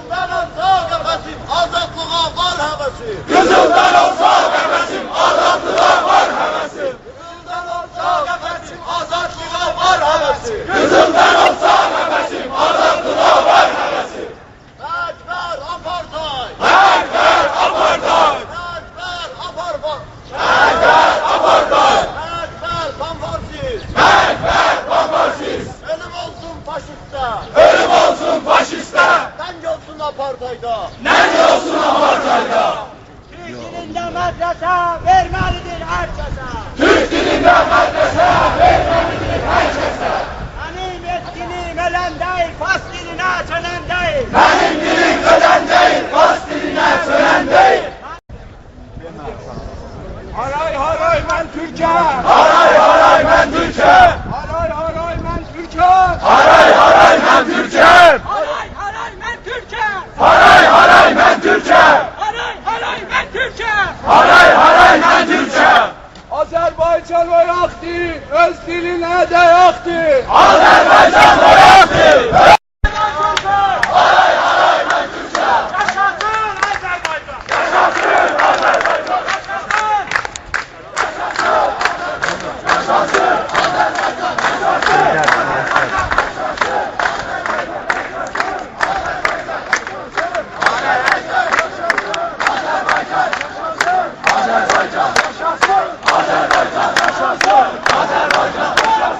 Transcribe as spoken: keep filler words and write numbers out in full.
قیزیلدان اولسا قفسیم، آزادلیغا وار هوسیم. قیزیلدان اولسا قفسیم، آزادلیغا وار هوسیم. قیزیلدان اولسا قفسیم، آزادلیغا وار هوسیم. قیزیلدان اولسا قفسیم، آزادلیغا وار هوسیم. مرگ بر آپارتاید! مرگ بر آپارتاید! مرگ بر آپارتاید! مرگ بر آپارتاید! مرگ بر پان‌فاشیست! مرگ بر پان‌فاشیست! اؤلوم اولسون فاشیسته! اؤلوم اولسون فاشیسته! ننگ اولسون آپارتایدا! ننگ اولسون آپارتایدا! تورک دیلینده مدرسه وئرمه‌لیدیر هر کسه. تورک دیلینده مدرسه وئرمه‌لیدیر هر کسه. منیم ائتکینیم اؤلن دئییل، فارس دیلینه چؤنن دئییل. منیم دیلیم اؤلن دئییل، فارس دیلینه چؤنن دئییل. هارای هارای من تورکم. هارای هارای من تورکم. هارای هارای من تورکم. هارای هارای من تورکم. هارای هارای من تورکم. هارای هارای من تورکم. هارای هارای من تورکم. هارای هارای من تورکم. آذربایجان اویاقدیر، اؤز دیلینه دایاقدیر. آذربایجان اویاقدیر. یاشاسین آذربایجان! یاشاسین آذربایجان! یاشاسین!